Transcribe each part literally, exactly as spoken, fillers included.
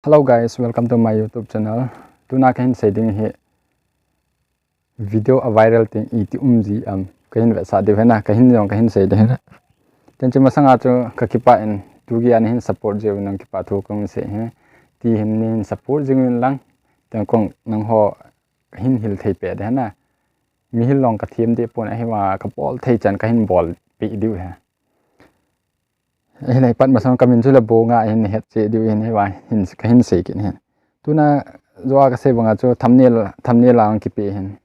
Hello guys, welcome to my YouTube channel. Tuna kahin sei ding hi video a viral teng iti um ji am kahin vetsah diu hina, kahin jong kahin sei diu hina. Tenchi masanga chu kakipah in, tugia nahin support jiu nang kipah thu kahin sei hi. Ti hin nahin support jing uvin lang, teng kong nangho hin hil thei peh diu hina. Mihil long kathem deh pon, ahivang kabol thei chan kahin bolpeh diu hi. Ahile ipat masang kamin chu le Bonga ahin, het cheh diu hin, ahivang hin kahin sei kit hin. Tuna joa kasei banga chu thumbnail, thumbnail a kipe hin.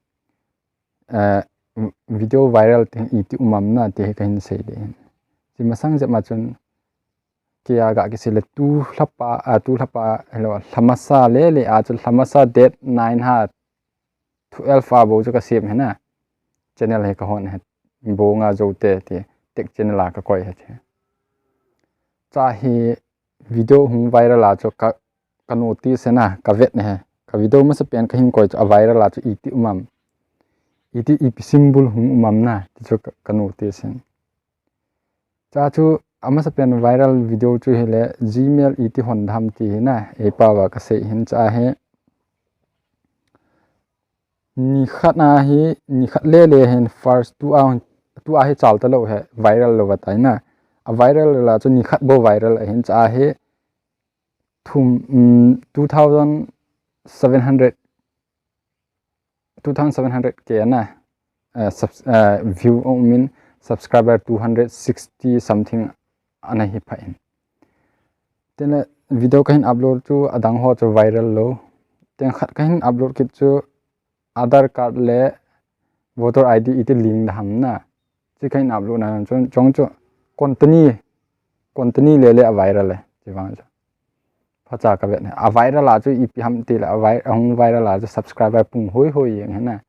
Video viral teng iti um am na ti hi kahin sei diu hin. Chi masang jep ma chun, kei a ga kisei le tu lhapa, a tu lhapa, hello, lhamasa lele a chu lhamasa date nine ha, twelve a bou chu kasem hina. Channel hi kahon hi, Bonga Jote ti, tech channel a kakoi hi. Cha hi video hung viral a chu ka, ka notice hina, kavet hi. Ka video masapen kahin koi chu a viral a chu iti um am, iti ipi symbol hung um am na ti chu ka, ka notice hin. Cha chu amasapen viral video chu hile Gmail iti hon dam ti hina, eipao va kasei hin cha hi. Nikhat a hi, nikhat lele hin first tu a, tu a hi chal talou hi viral lou va tai na. A viral la chu nikhat bou viral ahin cha hi thum, um, two thousand seven hundred, two thousand seven hundred K na, uh, subs-, uh, view umin, subscriber two hundred sixty something ana hi pha in. Tena video kahin upload chu adang ho chu viral lou. Teng khat kahin upload kit chu Aadhaar card le voter I D iti link dam na. Chi kahin upload na chun chong chu continue, continue lele a viral e. Chi vang chu phacha kavet hi. A viral a chu ipi ham tile a vi-, ahung viral a chu subscriber pung hoi hoi jeng hina.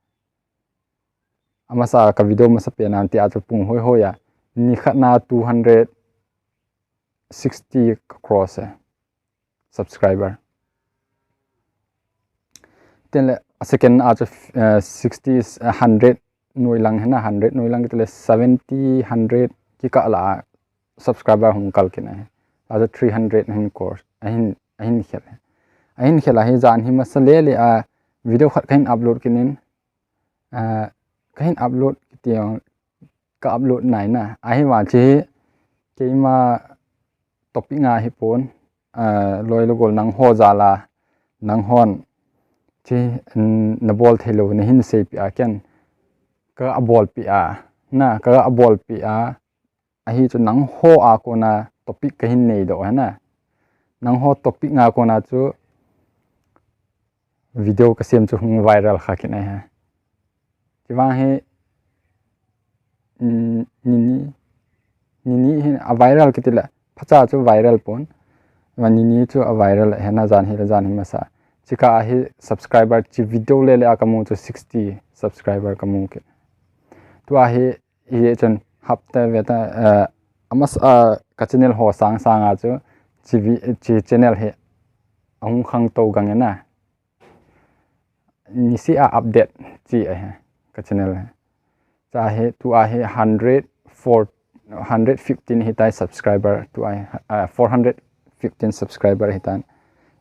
Amasa ka video masapen a ti a chu pung hoi hoi a. Nikhat na two hundred sixty ka cross e. Subscriber. Tenle a second a chu, eh, sixty, eh, hundred noi lang hina, hundred noi lang kitile seventy, hundred kikah la a subscriber hung kal kit na hi. A chu three hundred hin cross, ahin, ahin khel. Ahin khel a hi jan hi masa lele a video khat kahin upload kit in, ah, kahin upload kiti jong ka upload nai na. Ahivang chi keima topic nga hi pon, ah, loi le gol nangho jal a, nanghon chi, mm, nabol thei lou nahin seipeh a ken ka abolpeh a, na, ka abolpeh a, ahi chu nangho a kona topic kahin nei doh hina. Nangho topic nga kona chu video kasem chu hung viral kha kit na hi. Chi vang hi, mm, nini, nini hin a viral kitile phacha chu viral pon. Nini chu a viral hina, jan hi le jan hi masa. Chika a hi subscriber chi video lele a kamu chu sixty subscriber kamu kit. Tua hi, hijeh chun hapta veta, eh, amasa, ah, ka channel ho sang sang a chu chi vi-, chi channel hi ahung khangtou gang e na. Niseh a update chi ahi ka channel hi. Cha hi, tua hi hundred four, hundred fifteen hitai subscriber, tua hi, ah, four hundred fifteen subscriber hitan.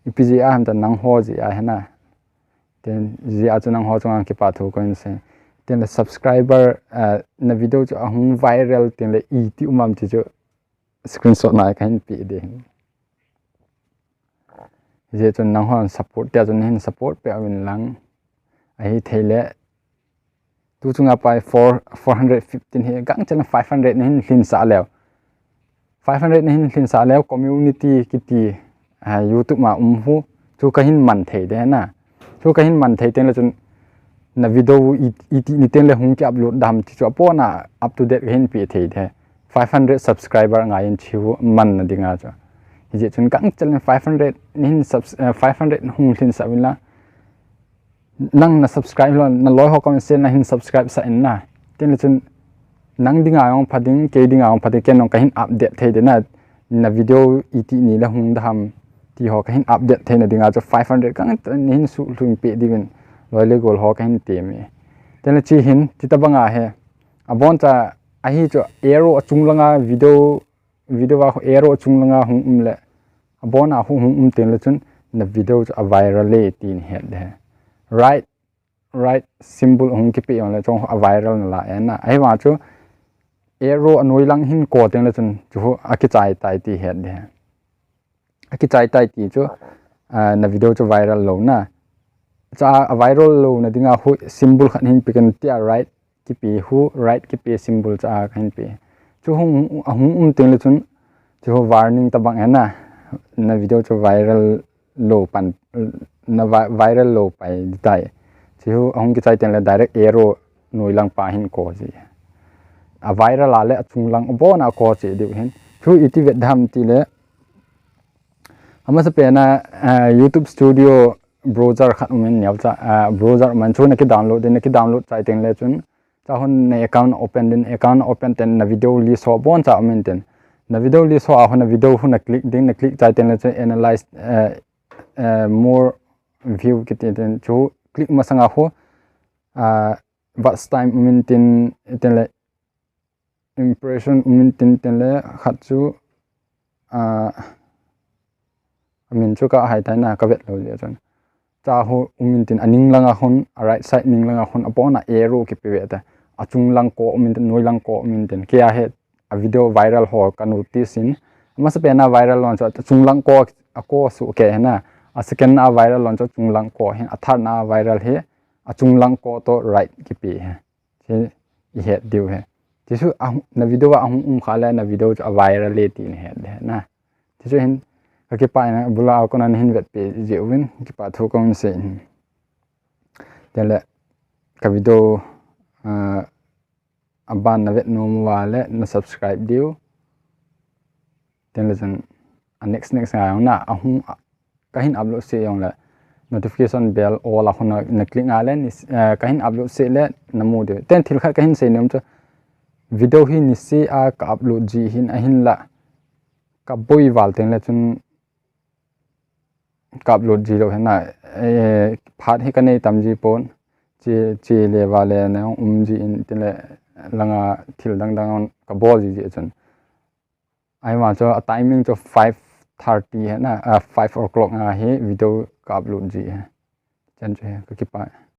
Ipi jeh a ham ta nangho jeh a hina. Tenjeh a chu nangho chunga kipah thu kahin sei. Tenle subscriber, ah, na video chu ahung viral tenle iti um am ti chu screenshot na kahin peh ding. Hijeh chun nanghon support tia chun nahin support peh uvin lang. Ahi theile tu chunga pai four, four hundred fifteen hi gangchel five hundred nahin lhinsah leu. Five hundred nahin lhinsah leu community kiti, ah, YouTube ma um hu chu kahin man thei de na. Chu kahin man thei tengle chun na video i, iti ni tengle hung ki upload dam ti chu apona up to date kahin pe thei de. Five hundred subscriber ngai in chu man na dinga chu. Hijeh chun gangchel five hundred nahin subs-, eh, five hundred hung lhinsah uvin lang. Nang na subscribe lou, na loi ho comment section nahin subscribe sah in na. Tengle chun nang dinga jong pha ding, kei dinga jong pha ding, ken jong kahin update thei de na. Na video iti ni le hung dam ti ho kahin update theina dinga chu five hundred gangchel nahin sulhung peh diuvin loi le gol ho kahin tem e. Tengle chi hin, chi tabanga hi. Abon cha ahi chu arrow achung langa video, video a arrow achung langa hung um le. Abon a hung, hung um tengle chun na video chu a viral e ti nahet ding ahi. Right, right symbol hung kipeh jongle chu a viral nalai e na. Ahivang chu arrow anoi lang hin ko tengle chun chu akichai tai ti het ding ahi. Akichai tai ti chu, ah, na video chu viral lou na. Chu a viral louna dinga hu symbol khat hin pe kin tia right kipe hu, right kipe symbol chu a kahin pe. Chu hung, ahung um tengle chun chu warning tabang ahi na. Na video chu viral lou pan, na vi-, viral lou pai ding tai. Chu ahung kichai tengle direct arrow noi lang pa hin ko ji. A viral a le achung lang abon a ko ji diu hin. Chu iti vet ding ham tile, amasapen a, ah, YouTube Studio browser khat um in, neocha, ah, browser um in, chu na kidownload ding, na kidownload chai tengle chun, chu hun na account open ding, account open ten na video list ho abon cha um in tin. Na video list ho a hun na video hu na click ding, na click chai tengle chun analyze, eh, eh, more view kiti tin chu click masanga hu, ah, watch time um in tin, tengle impression um in tin, tengle khat chu, ah, amin chu ka hai tai na, ka vet lou jeh chun. Chu hu um in tin, aning langa hun, a right side ning langa hun abon a arrow kipe ve ta. Achung lang ko um in tin, noi lang ko um in tin. Kei a hi a video viral ho ka notice in. Amasapen a viral lon chu achung lang ko a ko su ke hina. A second a viral lon chu achung lang ko hin, a third na viral hi achung lang ko to right kipe hi. Chu i het diu ahi. Chu chu a, na video a hung um kha le na video chu a viral e ti nahet ding ahi na. Chu chu hin ka kipah in abul a kon a nahin vetpi jeh uvin kipa thu kahin sei in. Tengle ka video, ah, aban na vet nom uva le na subscribe diu. Tengle chun a next next ngai na ahung, kahin upload seh jongle notification bell all a hun na, na click nga le ni, eh, kahin upload seh le na mu diu. Ten thil khat kahin sei nom chu video hi niseh a ka upload ji hin ahinla ka boi val tengle chun ka upload ji lou hina, eh, phat hi ka nei tam ji pon, che, che le va le na um ji in tengle langa thil dang dang ka bol ji ji chun. Ahivang chu a timing chu five thirty hina, ah, five o'clock a hi video ka upload ji ahi. Chan chu hi ka kipah.